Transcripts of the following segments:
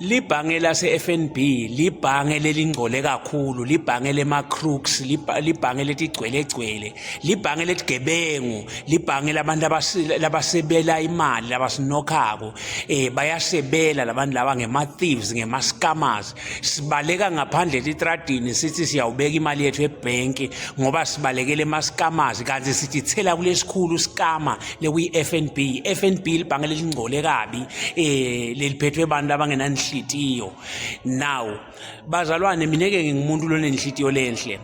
Libhange lase-FNB libhange lelingcole kakhulu, libhange lema-crooks, libhange letigcwelegcwele, libhange letigebengu, libhange labantu labasebela imali, labasinokhako. Bayasebela labantu laba ngema-thieves, ngema-scammers. Sibaleka ngaphandle etitradini sithi siyawubeka imali yethu ebhenki ngoba sibalekele ema-scammers, kanti sithithela kulesikhulu scammer lekuyi-FNB. FNB libhange lelingcole kabi leliphethwe abantu abangenanhlitiyo. Now bazalwane, mina-ke ngingumuntu lonenhlitiyo lenhle,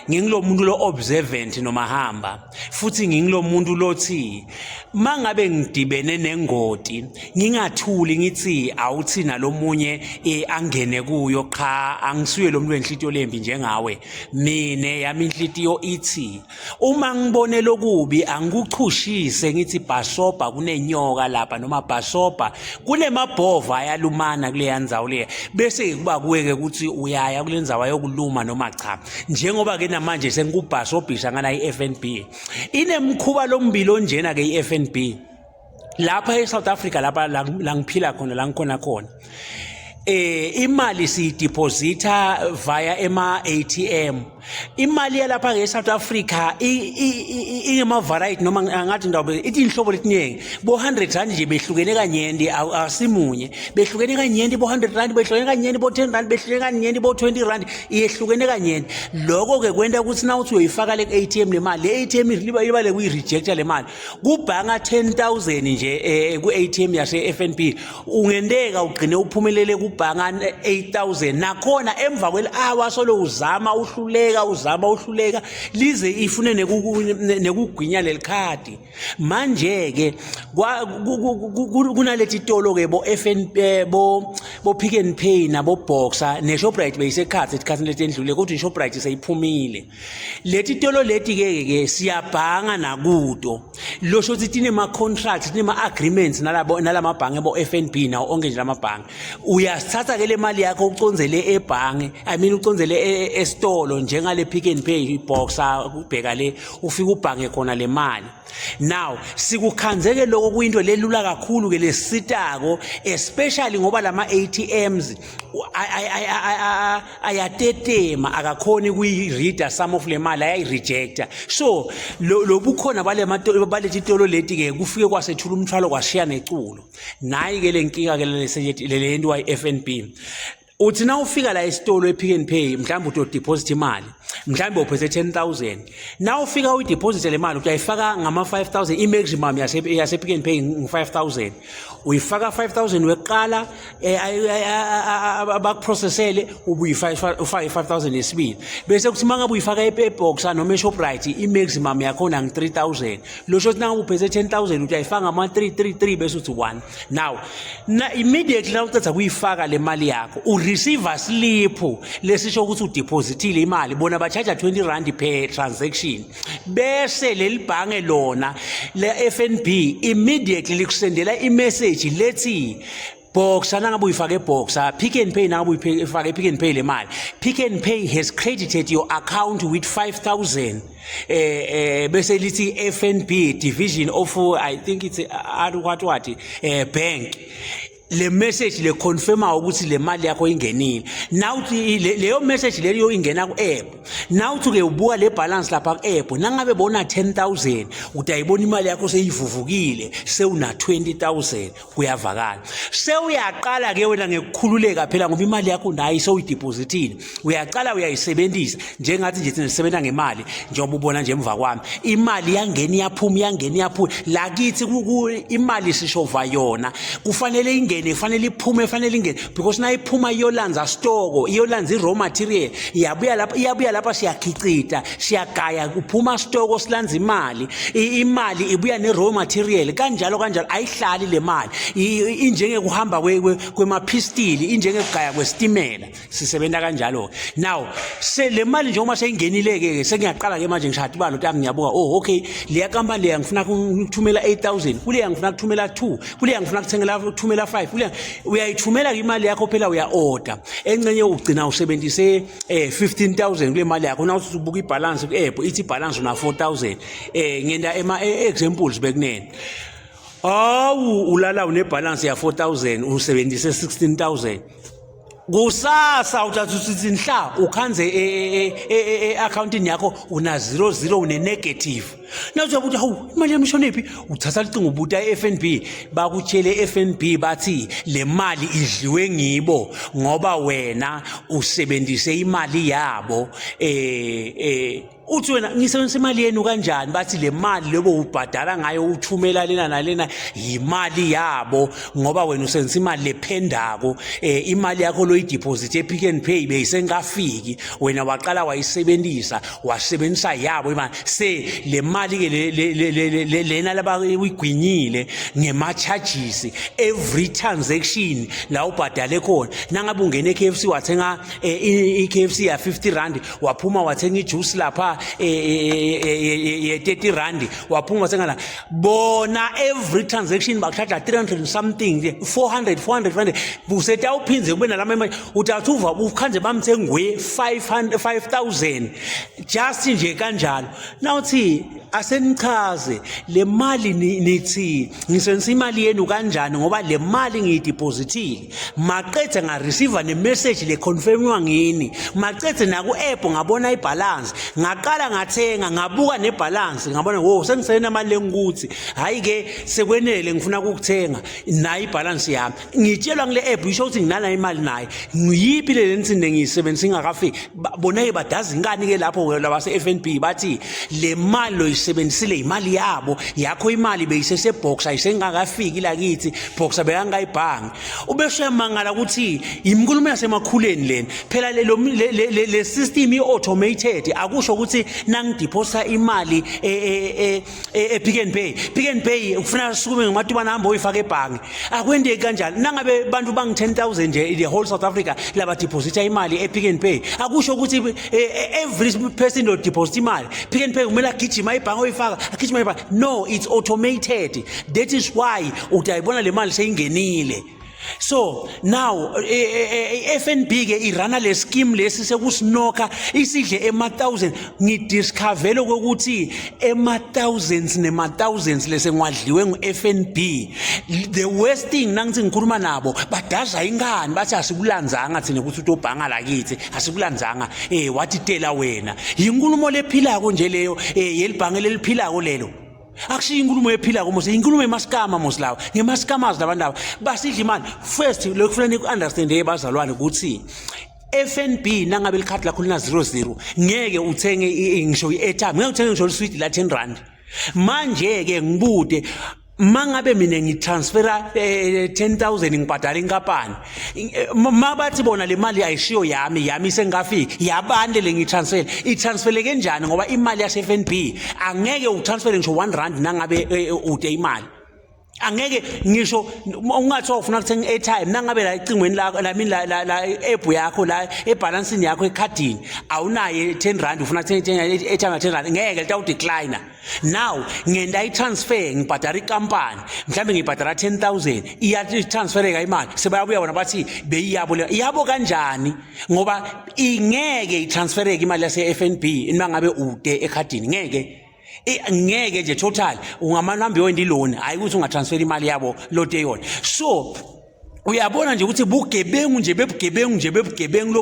ngingilo muntu lo observant noma hamba, futhi ngingilo muntu lothi mangabe ngidibene nengoti ngingathuli ngithi awuthi nalomunye angene kuyo. Cha, angisuye lo muntu wenhlitiyo lembi njengawe. Mine yami inhlitiyo ithi uma ngibone lokubi angikuchushise, ngithi bhasobha kunenyoka lapha, noma bhasobha kunemabhova ayalumana kuleya ndzawo leya, bese kuba kuwe-ke ukuthi uyaya kule ndzawo ayokuluma noma cha. Njengoba-ke namanje sengikubhasobhisa ngala i-FNB inemkhuba lombili onjena-ke i-FNB lapha e-South Africa, lapha la ngiphila khona, la ngikhona khona, imali siyideposita via ema ATM. Imali yalapha ke eSouth Africa ingema variety, noma ngathi ndawo ithi inhlobo letiningi, bo 100 rand nje behlukene kanyenti, asimunye, behlukene kanyenti bo 100 rand, behlukene kanyenti bo 10 rand, behlukene kanyenti bo 20 rand, iyehlukene kanyenti. Lokho ke kwenta ukuthi na uthi uyoyifaka le ATM le mali, le ATM iba le kuyi-rejecta le mali. Kubhanga 10,000 nje ku ATM yase FNB, ungenteka ugcine uphumelele kubhanga 8000, nakhona emva kweli-hour solo uzama uhluleka, uzama uhluleka, lize ifune nekugwinya leli khadi. Manje-ke kunaleti tolo-ke bo FNB, bo Pick n Pay nabo Boxer ne-Shoprite beyisekhathi esikhathini leti endlule, kodwa i-Shoprite seyiphumile. Leti tolo leti-ke ke siyabhanga nakuto, losho ukuthi tinema-contract, tinema-agreements nalabo nalamabhange bo-FNB nawo onke nje lamabhange. Uyasithatha-ke le mali yakho ucondzele ebhange, I mean ucondzele esitolo njengale Pick n Pay, iBoxer, ubheka le, ufike ubhange khona le mali. Now sikukhanzeke lokho kuyinto lelula kakhulu ke lesitako, especially ngoba lama ATMs ayatetema, akakhoni kuyi-reader some of le mali, ayayi-rejecta. So lobukhona baleti tolo leti ke kufike kwasethula umthwalo, kwashiya neculo. Nayi ke le nkinga ke lelentiwa i-FNB. Uthi na ufika la esitolo e-Pick n Pay, mhlawumbe utodeposit imali, mhlawumbe uphethe 10,000, na ufika uyideposit le mali, uyayifaka ngama-5000, i-maximum yase Pick n Pay ngu-5000. Uyifaka 5000 weqala, bakuprocessele, ubuyifaka ufake 5000 yesibili, bese kuthi uma ngabe uyifaka eBoxer noma eShoprite, i-maximum yakhona ngu-3000. Losho ukuthi nangabe uphethe 10,000 uyayifaka ngama-3 3 3, bese uthi 1. Now na immediately na uceda kuyifaka le mali yakho, ureceive slip lesisho ukuthi udepositile imali. Bona ba-charge 20 rand per transaction, bese leli bhange lona le FNB immediately likusendela imessage lethi Boxer, nangabe uyifake Boxer, Pick n Pay, nangabe uyifake Pick n Pay le mali, Pick n Pay has credited your account with 5000, bese lithi FNB division of, I think it's what what bank. Le message le confirma ukuthi le mali yakho ingenile. Now leyo message leyo ingena ku app. Now uthi ke ubuka le balance lapha ku app, nangabe bona 10,000, utayibona imali yakho seyivuvukile, sewuna 20,000. Kuyavakala, sewuyaqala ke wena ngekukhululeka phela, ngoba imali yakho nayo sewuyidepositile, uyaqala uyayisebenzisa. Njengathi nje thina sisebenza ngemali, njengoba ubona nje emva kwami, imali yangena iyaphuma, iyangena iyaphuma. Lakithi imali sishova yona, kufanele ingene, kufanele iphume, kufanele ingene, because nayiphuma iyolanza stoko, iyolanza i-raw material, iyabuya lapha, iyabuya lapha, siyakhicita, siyagaya, kuphuma stoko, silanza imali. Imali ibuya ne-raw material, kanjalo kanjalo. Ayihlali le mali, injengekuhamba kwemaphistili, injengekugaya kwesitimela, sisebenza kanjalo. Now se le mali njengoba seyingenile ke, sengiyaqala ke manje ngishaya ibalo tami, ngiyabuka, oh okay, leya company leya ngifuna ukuthumela 8000, kuleya ngifuna ukuthumela 2, kuleya ngifuna ukuthengela ukuthumela 5, kuleya. Uyayithumela ke imali yakho phela, uya order, encenye ugcina usebenzise 15000 kule mali yakho. Now usubuka ibalance ku app, ithi balance una 4000. Ngenda ema examples bekunene. Hawu, ulala une-balance ya 4000, usebenzise 16,000. Kusasa uthatha usithi nhla ukhanze e-akhawuntini yakho una 00, une-negative. Nawuthi ukuthi, "Hawu, imali yami ishonephi?" Uthatha licingo, ubuta e-FNB, bakutshele e-FNB, bathi le mali idliwe ngibo ngoba wena usebenzise imali yabo. Uthi wena, "Ngisebenzisa imali yenu kanjani?" Bathi le mali lobo ubhadala ngayo, uthumela lena nalena, yimali yabo ngoba wena usebenzisa imali lephendako. Imali yakho loyideposit ePick n Pay beyisengafiki, wena waqala wayisebenzisa, wasebenzisa yabo imali. Se le mali ke lena laba uyigwinyile ngema charges every transaction la ubhadale khona. Nangabe ungene e-KFC, wathenga i-KFC ya R50, waphuma wathenga ijuice lapha ye R30, waphuma wathenga la, bona every transaction bakuthatha 300 and something, 400, 400, 400. Busethi awuphinze kube nalama imali, uthatha uva ukhanze bamthe ngwe 500, 5000, just nje kanjalo. Nawuthi asenichaze le mali, nithi ngisebenzisa imali yenu kanjani? Ngoba le mali ngiyidepositile, maqedze ngareceive ne-message le confirmiwa ngini, maqedze naku-app ngabona ibalance, ngaqala ngathenga, ngabuka nebalance, ngabona wo sengisenamali lengikuthi hhayi-ke sekwenele, ngifuna ukukuthenga nayo ibalance yami. Ngitshelwa ngile app isho ukuthi nginana imali naye, ngiyiphi le nithi ngiyisebenzisa ingakafiki? Bona-ke badaza inkani-ke lapho labase-FNB, bathi le mali loyisebenzisile imali yabo, yakho imali beyisesebox, ayisengakafiki lakithi, boxer bekangayibhangi. Ubese uyamangala ukuthi inkulumo yasemakhuleni lena. Phela le system i-automated, akusho ukuthi nangideposita imali e-Pick n Pay, Pick n Pay ufuna sukume ngamatubane ahambe oyifaka ebhange. Akwendeki kanjani. Nangabe bantu bangi 10,000 nje the whole South Africa labadeposita imali e-Pick n Pay, akusho ukuthi every person lo deposit imali Pick n Pay kumele agijima ibhange oyifaka, agijima ibhange. No, it's automated. That is why utayibona le mali seyingenile. So now i-FNB ke irana le scheme lesi sekusinokha isidle ema-thousand. Ngidiscovele kokuthi ema-thousands nema-thousands lesengiwadliwe ngu-FNB. The worst thing, nangithi ngikhuluma nabo, badaza inkani, bathi asikulandzanga thina ukuthi utobhanga lakithi, asikulandzanga. Wathi tela wena, yinkulumo lephilako nje leyo, yelibhange leliphilako lelo. Akushiyo inkulumo ephilako mos, inkulumo emaskama mos lawa, ngemaskamazi labantu aba basidla imali. First, lokhu kufanele niku-understande bazalwane ukuthi FNB, nangabe likhadi lakho lina 00, ngeke uthenge ngisho i-airtime, ngeke uthenge ngisho liswidi la R10. Manje-ke ngibude, mangabe mina ngitransfera 10,000, ngibhadala inkampani, mabathi bona le mali ayishiyo yami, yami isengafiki, yabani le ngitransfer? Itransfere kanjani? Ngoba imali yase FNB angeke utransfere ngisho R1 nangabe ude imali, angeke ngisho ungathiwa ufuna ukuthenga i-airtime. Nangabe la ecingweni lakho la mini la app yakho, la ebalansini yakho ekhadini awunayo R10, ufuna ukuthenga i-airtime ya R10, ngeke, litawudecline. Now ngenda i-transfer, ngibhadara ikampani, mhlawumbe ngibhadara 10,000, iyatransfereka imali, sebayabuya bona bathi beyiyabo le. Yabo kanjani? Ngoba ingeke itransfereke imali yase-FNB uma ngabe ude ekhadini, ngeke. Ngeke nje total, ungamane uhambe uyoyenda iloni, hayi ukuthi ungatransfer imali yabo lote yona. So uyabona nje ukuthi bugebengu nje, bebugebengu nje, bebugebengu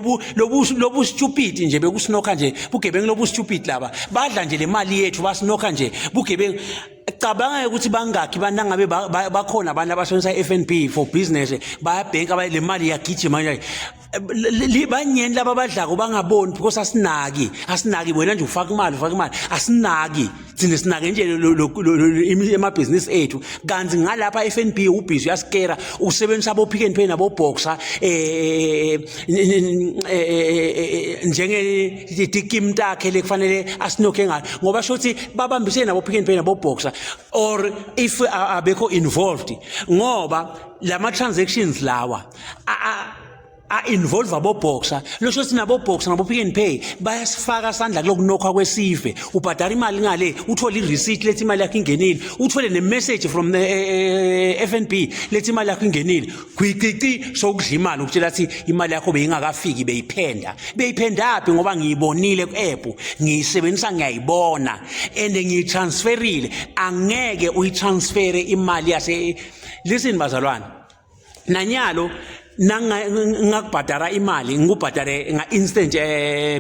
lobu stupid nje, bekusinokha nje, bugebengu lobu stupid laba, badla nje le mali yethu, basinokha nje, bugebengu. Cabanga ukuthi bangakhi abantu nangabe bakhona abantu abasebenzisa i-FNB for business, bayabhenka, le mali iyagijima nje. Banyeni laba abadlako bangaboni because asinaki, asinaki. Wena nje ufaka imali, ufaka imali, asinaki thina, sinake nje emabhizinisi ethu. Kanti ngalapha FNB ubhizi uyasikera, usebenzisa abo Pick n Pay nabo Boxer njenge tikimu takhe lekufanele asinokhe ngayo, ngoba sho ukuthi babambisene nabo Pick n Pay nabo Boxer, or if abekho involved, ngoba lama transactions lawa A-involve aboboxer, losho ukuthi naboboxer nabo-Pick n Pay bayasifaka sandla kulokunokhwa kwesive. Ubhadara imali ngale, uthole i-receipt lethi imali yakho ingenile, uthole ne-message from the FNB lethi imali yakho ingenile. Gwiqiqi sokudla imali, ukutshela ukuthi imali yakho beyingakafiki, beyiphenda. Beyiphendaphi? Ngoba ngiyibonile ku-app, ngiyisebenzisa, ngiyayibona and ngiyitransferile. Angeke uyitransfere imali yase. Listen bazalwane, nanyalo ngakubhadara imali, ngikubhadare nga-instant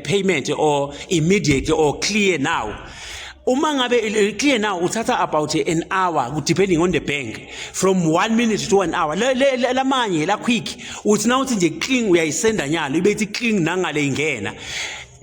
payment or immediate or clear now. Uma ngabe clear now uthatha about an hour, depending on the bank, from 1 minute to 1 hour. Lamanye la quick, uthi na uthi nje cling, uyayisenda nyalo, ibe ithi cling nangale ingena.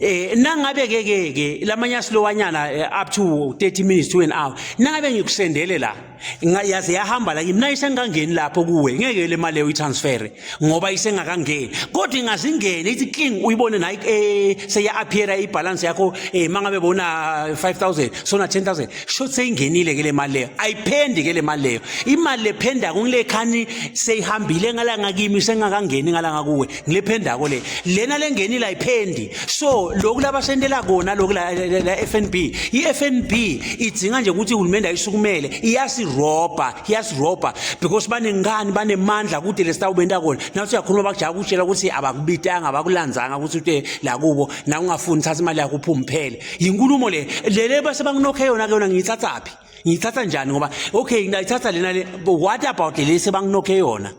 Nangabe ke ke ke lamanye asilowanyana, up to 30 minutes to an hour. Nangabe ngikusendele la, yaze yahamba la kimi, nayisengangeni lapho kuwe, ngeke le mali leyo uyitransfer ngoba isengakangeni. Kodwa ingazingene ithi cling, uyibone nayi seya appear ibalance yakho, mangabe bona 5000 sona 10,000, shot seyingenile ke le mali leyo. Ayiphendi ke le mali leyo. Imali lephenda kungile khani seyihambile ngalanga kimi, sengakangeni ngalanga kuwe, ngilephendako le. Lena lengenile ayiphendi. So lokhu labasendela kona lokhu la FNB, i-FNB idzinga nje ukuthi uhulumende ayisukumele. Iyasirobha, iyasirobha because banengani, banemandla kude lesitawubenta kona. Nawuthi uyakhuluma, bakujaka ukutshela ukuthi abakubitanga, abakulandzanga ukuthi ute la kubo. Na ungafuni, thatha imali yakho uphume phele. Yinkulumo le lele base banginokhe yona ke. Yona ngiyithathaphi? Ngiyithatha njani? Ngoba okay, ngiyayithatha lena le, but what about le sebanginokhe yona?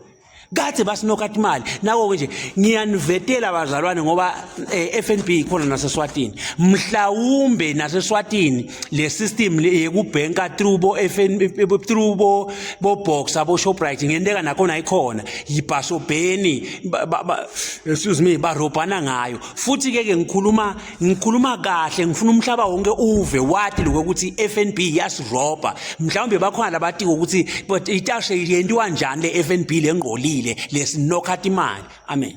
Kade basinokha imali. Nako-ke nje ngiyanivetela bazalwane, ngoba FNB ikhona naseSwatini. Mhlawumbe naseSwatini le system le yekubhenka through bo FNB, through bo Boxer, bo Shoprite, ngenteka nakhona ikhona. Yibhasobheni, excuse me, barobhana ngayo. Futhi ke ke ngikhuluma kahle, ngifuna umhlaba wonke uve wathi lokho ukuthi FNB iyasirobha. Mhlawumbe bakhona labatiko ukuthi but itashe yentiwa njani le FNB lengqolile lesinokha imali. Amen.